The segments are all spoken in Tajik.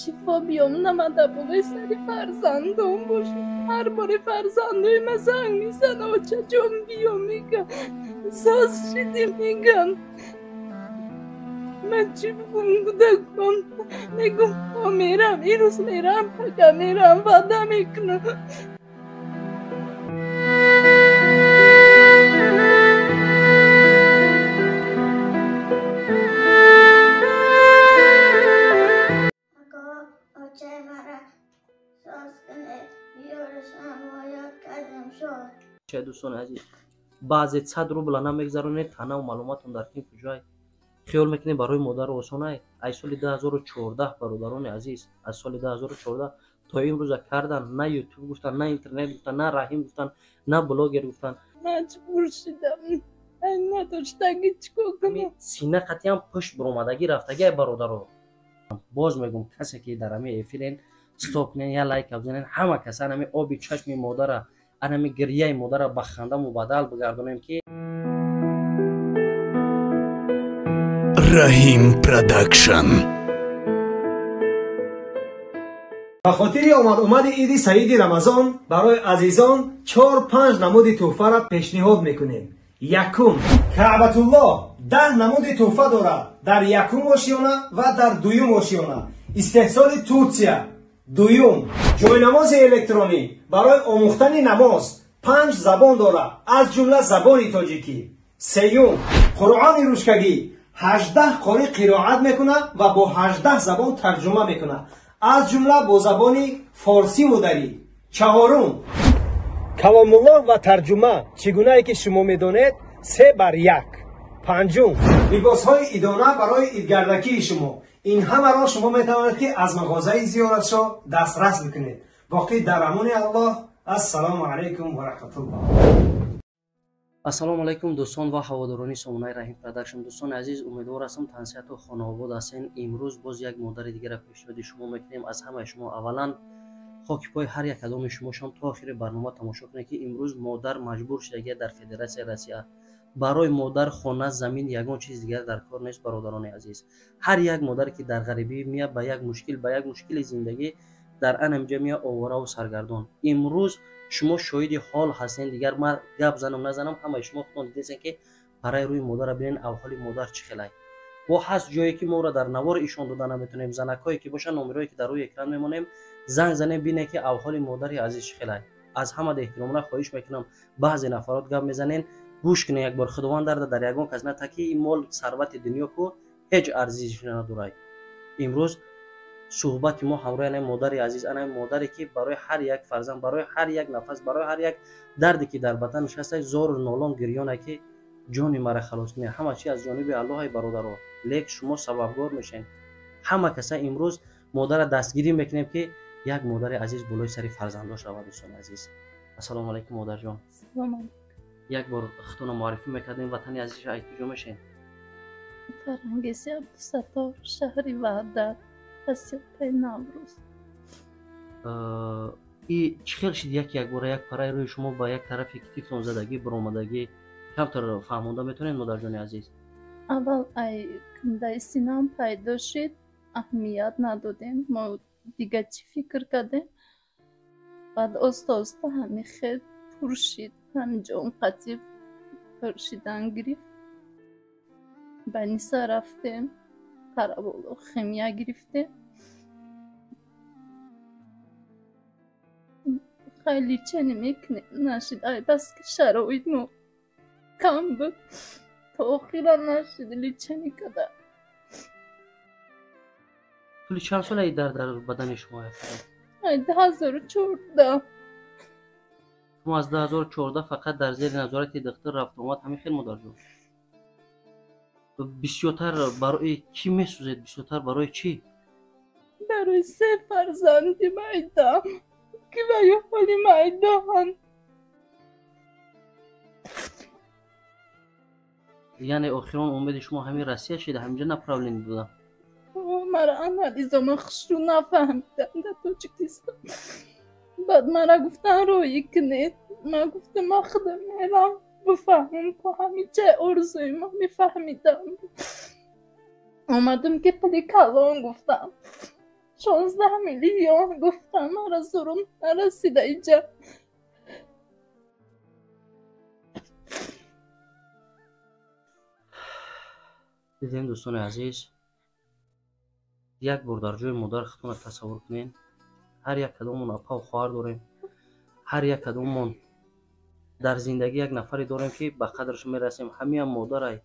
Шифо биём, намада болои сари фарзандом бошам. Ҳар боре фарзандои ма занг мезана, очаҷон биё меган, соз шидӣ меган. Ман чӣ бигӯм кӯдакон? Мегӯм мерам, ирӯз мерам, пага мерам, ваъда мекунам. Дӯстони азиз, баъзе 100 рубла намегзаронед, танаву маълумотон дар кин куҷое? Хиёл мекунед барои модар осонай? Аз соли 2014, бародарони азиз, аз соли 2014 то имрӯза кардан, на ютуб гуфтан, на интернет гуфтан, на раҳим гуфтан, на блогер гуфтан. Маҷбур шидам, надоштагӣ чӣ кор кунам? Сина қатъиан пушт биромадагӣ рафтагӣ, бародаро. Боз мегӯм, касе ки дар ҳамин эфирен, стоп кунен, я лайк бизанен, ҳама каса ҳамин оби чашми модара, анами гирьяи модара ба ханда мубаддал бигардонем ки Раҳим Продакшн. Ба хотири омад-омади иди саиди Рамазон барои азизон 4-5 намуди тӯҳфаро пешниҳод мекунем. Якум, Каъбатуллоҳ 10 намуди тӯҳфа дорад дар якум ошиёна ва дар дуюм ошиёна. Истеҳсоли Турсия. Дуюм, ҷойнамози электронӣ барои омӯхтани намоз 5 забон дорад, аз ҷумла забони тоҷикӣ. Сеюм, Қуръони ручкагӣ 18 қорӣ қироат мекунад ва бо 18 забон тарҷума мекунад, аз ҷумла бо забони форсиву дарӣ. Чаҳорум, Каломуллоҳ ва тарҷума, чӣ гунае ки шумо медонед, 3 бар 1. Панҷум, либосҳои идона барои идгардакии шумо. Ин ҳамаро шумо метавонед ки аз мағозаи Зиёратшо дастрас бикунед. Боқӣ дар амони Аллоҳ. Ассалому алайкум ва раҳматуллоҳ. Ассалому алайкум, дӯстон ва ҳаводорони сомонаи Раҳим Продакшн. Дӯстони азиз, умедвор ҳастам, тансиҳату хонаобод ҳастен. Имрӯз боз як модари дигара пешниҳоди шумо мекунем. Аз ҳамаи шумо аввалан хоки пои ҳар як кадоми шумошон то охири барнома тамошо кунед, ки имрӯз модар маҷбур шудагия дар Федератсияи Россия. Барои модар хона, замин, ягон чиз дигар дар кор нест. Бародарони азиз, ҳар як модаре ки дар ғарибӣ меяд, ба як мушкил, ба як мушкили зиндагӣ дар анамҷа меяд, оворау саргардон. Имрӯз шумо шоҳиди ҳол ҳастен. Дигар ман гап занам назанам, ҳамаи шумо худтон дидесен, ки параи рӯи модарро бинен, авҳоли модар чӣ хелай. Бо ҳаст ҷое ки моро дар навор ишон дода наметонем. Занакҳое ки бошанд, номерое ки дар рӯи экран мемонем, занг занем, бинем, ки авҳоли модари азиз чӣ хелай. Аз ҳама эҳтиромона хоҳиш мекунам, баъзе нафарот гап мезанен, гӯш кунед як бор. Худованд дарда дар ягон кас ната, ки ин мол сарвати дунё ку ҳеҷ арзиш надорад. Имрӯз суҳбати мо ҳамроҳи анаи модари азиз, анаи модаре ки барои ҳар як фарзанд, барои ҳар як нафас, барои ҳар як дарде ки дар бадан нишаста, зору нолон гирёна, ки ҷони мара халос кунед. Ҳама чи аз ҷониби Аллоҳай, бародаро, лек шумо сабабгор мешавед. Ҳама каса имрӯз модарра дастгирӣ мекунем, ки як модари азиз болои сари фарзандо шавад. Дӯстони азиз, ассалому алайкум, модарҷон. Як бор худтонро муаррифӣ мекардем. Ватани азиз, ай куҷо мешавед? Фарангези Абдусаттор, шаҳри Ваҳдат, пасёпаи Наврӯз. И чӣ хел шид, як якбора як параи рӯи шумо ба як тарафи китифтон задагӣ баромадагӣ? Камтар фаҳмонда метавонед, модарҷони азиз? Аввал ай кундаи синам пайдо шид, аҳамият надодем, мо дига чӣ фикр кардем. Баъд оста оста ҳамин хел пур шид, ҳамин қатъи пур шидан гирифт. Больница рафтем, параболо химия гирифтем. Хай, лечение мекунем, нашид. Ай бас ки шароит мо кам буд, то охира нашид лечение када. Тӯли чанд сола дар бадани шумо? Ай 2014. Шумо аз 2014 фақат дар зери назорати духтур рафту омад, ҳамин хел, модарҷон? Бисёртар барои кӣ месӯзед, бисёртар барои чӣ? Барои се фарзанди майда, ки ваю ҳоли майдаанд. Яъне охирон умеди шумо ҳамин Россия шида, ҳаминҷа направление дода? Мара анализома хушрӯ нафаҳмидам дар Тоҷикистон. Баъд мара гуфтан, роҳӣ кунед. Ман гуфтам, ман худам мерам бифаҳмам ко, ҳамин орзуи ман мефаҳмидам. Омадам ки пули калон гуфтам. 16 миллион гуфтан, мара зурум нарасида иҷа. Дидем, дӯстони азиз, як бор дар ҷои модар худтонро тасаввур кунед. Ҳар як кадомон апаву хоҳар дорем, ҳар як кадомон дар зиндагӣ як нафаре дорем, ки ба қадраш мерасем. Ҳамиам модарай,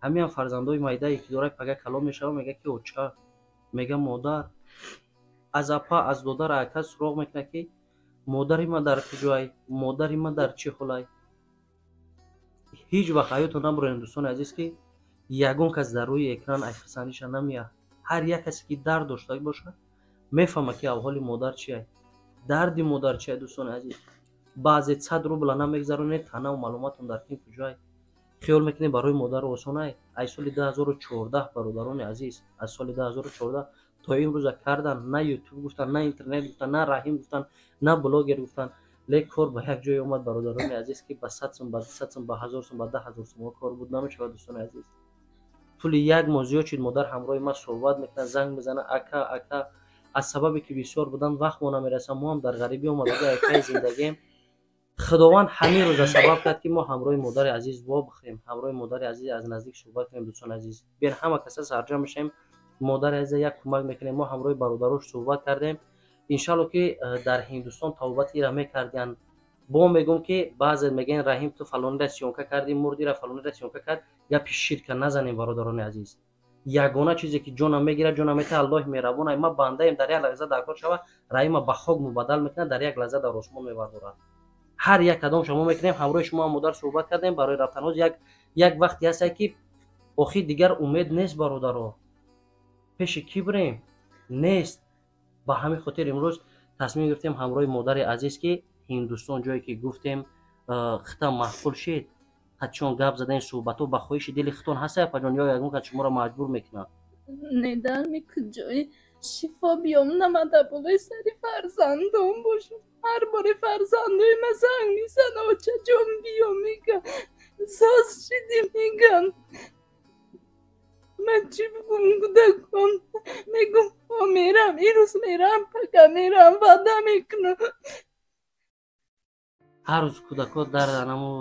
ҳамиам фарзандои майдае ки дорай, пага калом мешава, мега ки оча, мега модар. Аз апа, аз додар, ака суроғ мекунад, ки модари ман дар куҷоай, модари ман дар чӣ ҳолай. Ҳеҷ вақт ҳаётон набурем, дӯстони азиз, ки ягон кас дар рӯи экран ай хурсандиша намеяд. Ҳар як касе ки дард дошта бошад, мефаҳмад, ки авҳоли модар чиай, дарди модар чиай. Дӯстони азиз, баъзе 100 рубла намегзаронед, танаву маълумотон дар кин куҷоай. Хиёл мекунед, барои модар осонай? Аз соли 2014, бародарони азиз, аз соли 2014 то имрӯза кардан, на ютуб гуфтан, на интернет гуфтан, на Раҳим гуфтан, на блогер гуфтан, лек кор ба як ҷое омад, бародарони азиз, ки ба 100 сум, ба 200 сум, ба 1000 сум, ба 10 000 сумҳо кор буд намешавад. Дӯстони азиз, пули як моҳ зиёд шуд, модар ҳамроҳи ман суҳбат мекунад, занг мезанад: «Ака, ака». Аз сабабе ки бисёр будан, вақт мо намерасам, мо ҳам дар ғарибӣ омадаги, акаи зиндагием. Худованд ҳамин рӯза сабаб кард, ки мо ҳамроҳи модари азиз вобихӯрем, ҳамроҳи модари азиз аз наздик суҳбат кунем. Дӯстони азиз, биён, ҳама каса сарҷам мешавем, модари азиза як кӯмак мекунем. Мо ҳамроҳи бародарош суҳбат кардем, иншалло, ки дар Ҳиндустон тавбати ира мекардиянд. Бо мегӯм, ки баъзе мегӯянд: «Раҳим, ту фалонира съёмка кардӣ, мурдира, фалонира съёмка кард». Гапи ширка назанем, бародарони азиз. Ягона чизе ки ҷонам мегирад, ҷонам мета, Аллоҳи меҳрабон. Ма бандаем, дар як лаҳза дар кор шава, Раҳима ба хок мубаддал мекунад, дар як лаҳза дар осмон мебардорад. Ҳар як кадом шумо мекунем. Ҳамроҳи шумо модар суҳбат кардем барои рафтан. Ҳоз як вақте ҳаста, ки охир дигар умед нест, бародаро, пеши кӣ бирем, нест. Ба ҳамин хотир имрӯз тасмим гирифтем ҳамроҳи модари азиз, ки Ҳиндустон, ҷое ки гуфтем, хита маъқул шид, чон гап задани суҳбатҳо ба хоҳиши дили хитон ҳаста, апаҷон, ё ягон кас шуморо маҷбур мекунад? Не, дар ми куҷои шифо биём, намада болои сари фарзандон бошам. Ҳар боре фарзандои ма занг мезана: «Очаҷон, биё», мега, «соз шидӣ», меган. Ман чӣ бигум? Кӯдакон мегум, мерам, ирӯз мерам, пага мерам, ваъда мекунам. Ҳар рӯз кӯдакҳо дар анаму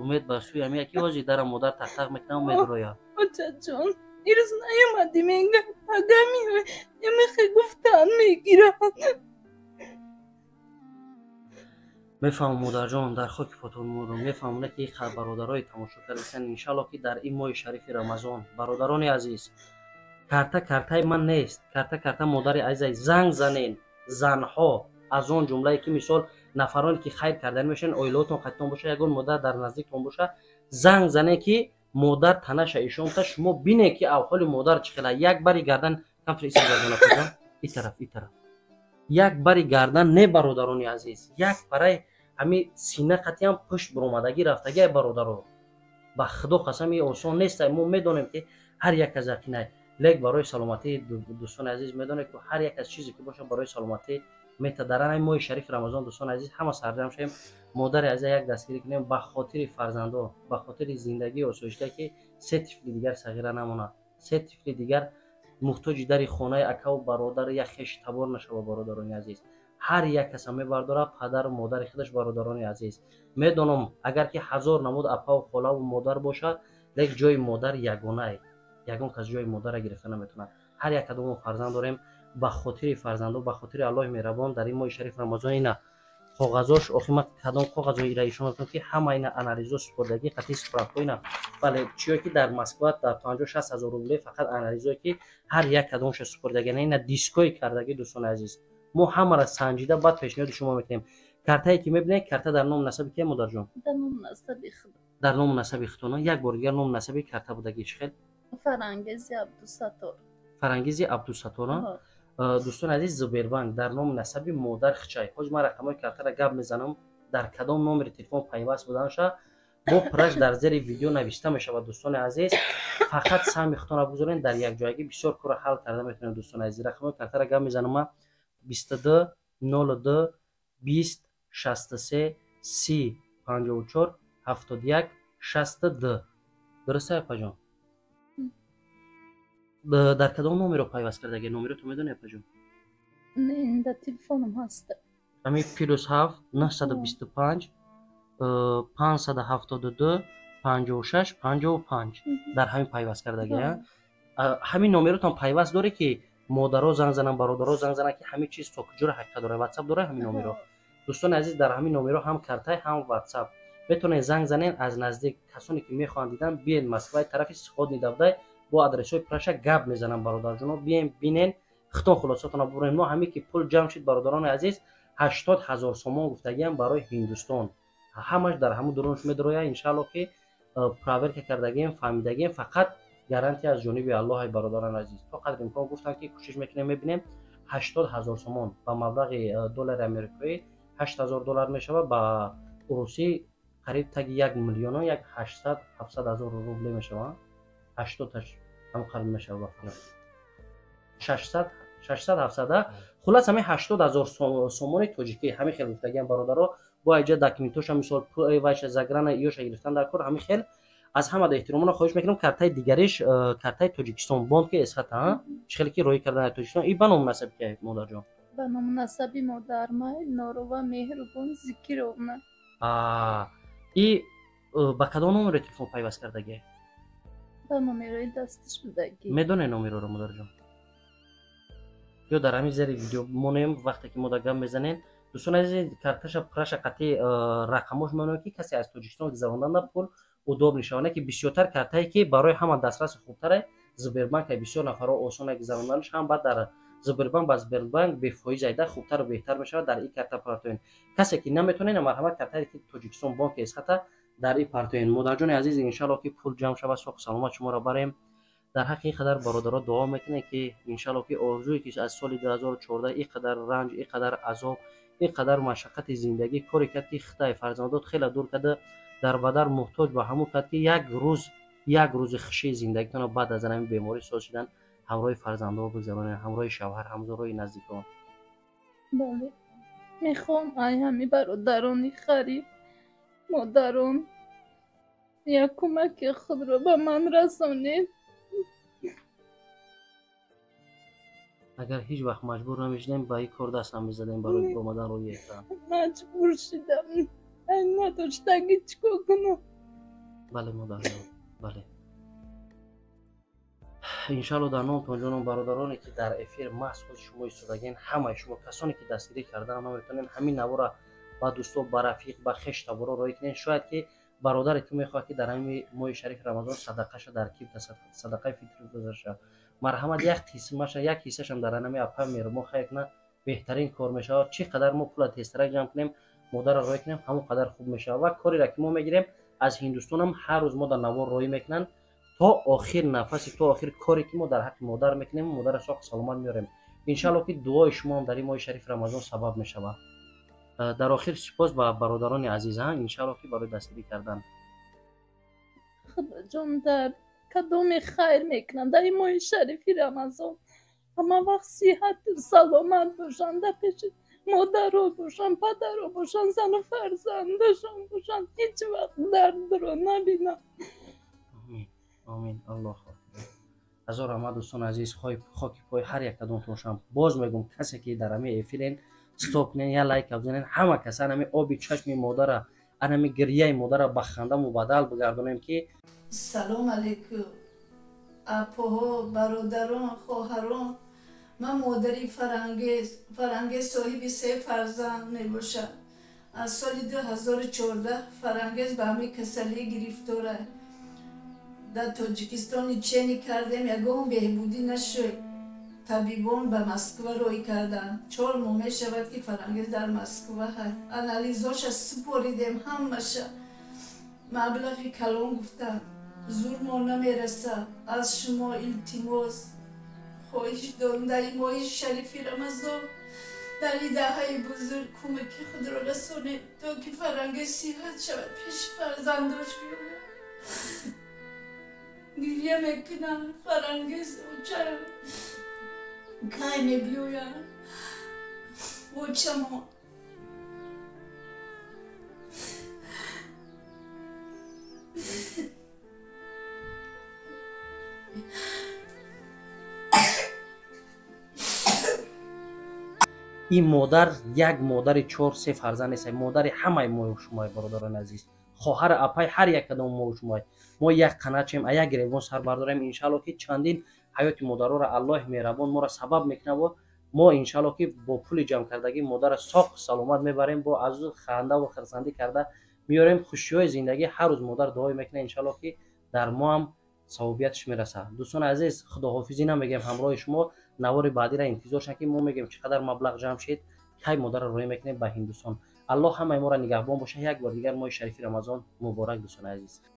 умед ба сӯи ами яки ҳози дара модар тақтақ мекунам, медрояд. «Очаҷон, ирӯз наёмадӣ», мега, «пага меои», эмихе гуфтан мегирад. Мефаҳмам, модарҷон, дар хоки потон мурам. Мефаҳмам, ки бародарои тамошо кардасан, иншалло, ки дар ин моҳи шарифи Рамазон, бародарони азиз, карта картаи ман нест, карта карта модари азизай. Занг занен, занҳо, аз он ҷумлае ки мисол нафароне ки хайр кардан мешаванд, оилаотон қатитон боша, ягон модар дар наздиктон боша, занг занен, ки модар танаша ишонта, шумо бинед, ки авҳоли модар чӣ хела. Як бари гардан камтар исгардона, и тараф, и тараф, як бари гардан не, бародарони азиз, як параи ҳами сина қатиам пушт буромадагӣ рафтагиай. Бародаро, ба Худо қасам, и осон нест. Мо медонем, ки ҳар як аз яқинай, лек барои саломатӣ, дӯстони азиз, медонед, ки ҳар як аз чизе ки боша, барои саломатӣ мета. Дар ана моҳи шарифи Рамазон, дӯстони азиз, ҳама сарҷам шавем, модари азиз як дастгирӣ кунем, ба хотири фарзандо, ба хотири зиндагии осоишта, ки се тифли дигар сағира намонад, се тифли дигар муҳтоҷи дари хонаи акаву бародар, як хеши табор нашава. Бародарони азиз, ҳар як каса мебардорад падару модари худаш. Бародарони азиз, медонам, агар ки ҳазор намуд апаву холаву модар бошад, лек ҷои модар ягонае, ягон кас ҷои модарра гирифта наметавонад. Ҳар як кадомо фарзанд дорем, ба хотири фарзандо, ба хотири Аллоҳи меҳрабон, дар ин моҳи шариф Рамазон. Ина коғазош, охи ман кадом коғазо ира ишон мекунам, ки ҳама ина анализо супордагӣ, қатъи справка ина. Бале, чиё ки дар Москва дар 50-60 ҳазор рубле фақат анализое, ки ҳар як кадомша супордагӣ, ина дискои кардагӣ. Дӯстони азиз, мо ҳамаро санҷида, баъд пешниҳоди шумо мекунем. Картае ки мебинед, карта дар ному насаби кия, модарҷон? Дар ному насаби худ. Дар ному насаби худтона. Як бор дигар, ному насаби карта будагӣ чӣ хел? Фарангези Абдусатор. Фарангези Абдусатора. Дӯстони азиз, Сбербанк, дар ному насаби модар хичай. Ҳози ман рақамҳои картаро гап мезанам, дар кадом номери телефон пайваст буданаша бо пураш дар зери видео нависта мешавад. Дӯстони азиз, фақат саҳми худтонро бигузоред, дар якҷоягӣ бисёр корро ҳал карда метавонем. Дӯстони азиз, рақамҳои картаро гап мезанам ман: 22 02 20 63 30 54 71 62. Дуруст, апаҷон? Дар кадом номеро пайваст кардаги? Номеро ту медонӣ, апаҷон? Не, дар телефонам ҳаст. Ҳамин +7 925 572 56 55 дар ҳамин пайваст кардагӣ. Ҳамин номеротон пайваст доре ки модаро занг зананд, бародаро занг зананд, ки ҳамин чиз то куҷоро ҳақиқат дорад? Ватсап дорад ҳамин номеро? Дӯстони азиз, дар ҳамин номеро ҳам картай, ҳам ватсап метавонед занг занед. Аз наздик касоне ки мехоҳанд дидан, биен Москваи тарафи Сходни давдай бо адресҳои праша гап мезанам. Бародарҷоно, биен бинен, хитон хулосатона бурем. Мо ҳамин ки пул ҷамъ шид, бародарони азиз, 80 000 сомон гуфтагиам барои Ҳиндустон, ҳамаш дар ҳамун дуронш медарояд. Иншаалло ки проверка кардагием, фаҳмидагием, фақат гарантия аз ҷониби Аллоҳ. Бародарони азиз, то қадри имкон гуфтам ки кӯшиш мекунем, мебинем. 80 000 сомон ба маблағи доллари америкоӣ 8000 доллар мешавад, ба урусӣ қариб таги 1 миллиону як 800 700 ҳазор рубле мешавад. 80 ҳам қариб мешавад, 600 600 700. Хулас, ҳамин 80 000 сомони тоҷикӣ ҳамин хел гуфтагиам, бародаро. Бо айҷа документоша, мисол вайша заграна ёша гирифтан дар кор. Ҳамин хел аз ҳамада эҳтиромона хоҳиш мекунам. Картаи дигариш картаи Тоҷикистон бонки Эсхата, чӣ хеле ки роҳӣ кардан Тоҷикистон, и ба ному насаби ки, модарҷон? Ба ному насаби модармай Норова Меҳрубон Зикировна. И ба кадом номерои телефон пайваст кардагӣ? Ба номерои дастиш будагӣ. Медонед номероро, модарҷон, ё дар ҳамин зери видео монем, вақте ки мо дар гап мезанем? Дӯстони азиз, карташа праша қатъи рақамош монем, ки касе аз Тоҷикистон гузаронданда пул удоб мешавад. Не ки бисёртар картае ки барои ҳама дастраси хубтаре Сбербанк, бисёр нафарҳо осон гузаронданаш, ҳам баъд дар Сбербанк ба Сбербанк бефоиз айда хубтару беҳтар мешавад. Дар ин карта партоен. Касе ки наметонед, марҳамат, картае ки Тоҷикистон бонки Эсхата дар ин партоен. Модарҷони азиз, иншалло ки пул ҷамъ шавад, соҳу саломат шуморо барем. Дар ҳаққи ин қадар бародаро дуо мекунем, ки иншалло ки орзуе ки аз соли 2014 ин қадар ранҷ, ин қадар азоб, ин қадар машаққати зиндагӣ коре кард, ки хитай фарзандот хеле дур карда, дар бадар муҳтоҷ ба ҳамун кард, ки як рӯз, як рӯзи хушии зиндагитонро баъд аз ҳамин беморӣ соз шудан ҳамроҳи фарзандҳо бигзаронед, ҳамроҳи шавҳар, ҳамроҳи наздикон. Бале, мехоҳам ай ҳами бародарони ғариб, модарон як кӯмаки худро ба ман расонед. Агар ҳеҷ вақт маҷбур намешудем, ба ин кор даст намезадем барои омадан рӯи экран. Маҷбур шудам, ай надоштагӣ чӣ кор кунам? Бале, модарҷон, бале. Иншалло дар номтон ҷонон, бародароне ки дар эфир маҳз худи шумо истодагин, ҳамаи шумо касоне ки дастгирӣ кардан наметавонем, ҳамин навора ба дӯсто, ба рафиқ, ба хеш таборо роҳӣ кунед. Шояд ки бародаре ту мехоҳад, ки дар ҳамин моҳи шарифи Рамазон садақаша дар кифта садақаи фитр гузаша, марҳамат, як қисмаша, як ҳиссашам дар ҳамин апа меҳрубон хайр кунад, беҳтарин кор мешавад. Чӣ қадар мо пула тезтарак ҷамъ кунем, модарро роҳӣ кунем, ҳамон қадар хуб мешавад. Ва кореро ки мо мегирем аз Ҳиндустонам, ҳар рӯз мо дар навор роҳӣ мекунанд то охир нафаси, то охир коре ки мо дар ҳаққи модар мекунем, модарро соҳ саломат меорем. Иншалло ки дуои шумоам дар ин моҳи шарифи Рамазон сабаб мешавад. Дар охир сипос ба бародарони азиз, иншалло ки барои дастгирӣ кардан. Худоҷон, дар кадоме хайр мекунанд дар ин моҳи шарифи Рамазон, ҳама вақт сиҳату саломат бошанд, дар пеши модаро бошанд, падаро бошанд, зану фарзандашон бошанд, ҳеҷ вақт дардро набинанд. Омин, омин, Аллоҳ акбар. Ҳазор раҳмат, дӯстони азиз, хоки пои ҳар як кадомтон шавам. Боз мегӯм, касе ки дар ҳамин эфирен, стоп кунен, я лайк бизанен, ҳама каса ҳамин оби чашми модара, ҳамин гирияи модара ба ханда мубаддал бигардонем ки. Салом алейкум, апоҳо, бародарон, хоҳарон. Ман модари Фарангез, Фарангез соҳиби 3 фарзанд мебошад. Аз соли 2014 Фарангез ба ҳамин касалӣ гирифтор аст. Дар Тоҷикистон лечение кардем, ягон беҳбудӣ нашуд. Табибон ба Москва роҳӣ карданд. 4 моҳ мешавад, ки Фарангез дар Москва ҳаст. Анализоша супоридем ҳамаша. Маблағи калон гуфтанд, зур мо намерасад. Аз шумо илтимос, хоҳиш дорам, дар ин моҳи шарифи Рамазон, дар ин даҳаи бузург кӯмаки худро расонед, то ки Фарангез сиҳат шавад, пеши фарзандош биёяд. Гиря мекунам, Фарангез очаям кай мебиёяд, очамо. Ин модар як модари чор се фарзанд нест, модари ҳамаи мою шумои, бародарони азиз, хоҳар, апай ҳар як кадом мою шумои. Мо як қаначем, а як гиребон сар бардорем. Иншалло, ки чандин ҳаёти модароро Аллоҳи меҳрабон моро сабаб мекунаву мо, иншалло, ки бо пули ҷамъкардагӣ модара соқ саломат мебарем, бо азу хандаву хирсандӣ карда меорем. Хушиҳои зиндагӣ ҳар рӯз модар дуое мекунад, иншалло, ки дар мо ҳам савобияташ мерасад. Дӯстони азиз, худоҳофизӣ намегӯем ҳамроҳи шумо. Навори баъдиро интизор шанд, ки мо мегӯем, чӣ қадар маблағ ҷамъ шид, кай модарро роҳӣ мекунем ба Ҳиндустон. Аллоҳ ҳамаи моро нигаҳбон бошад. Як бор дигар моҳи шарифи Рамазон муборак, дӯстони азиз.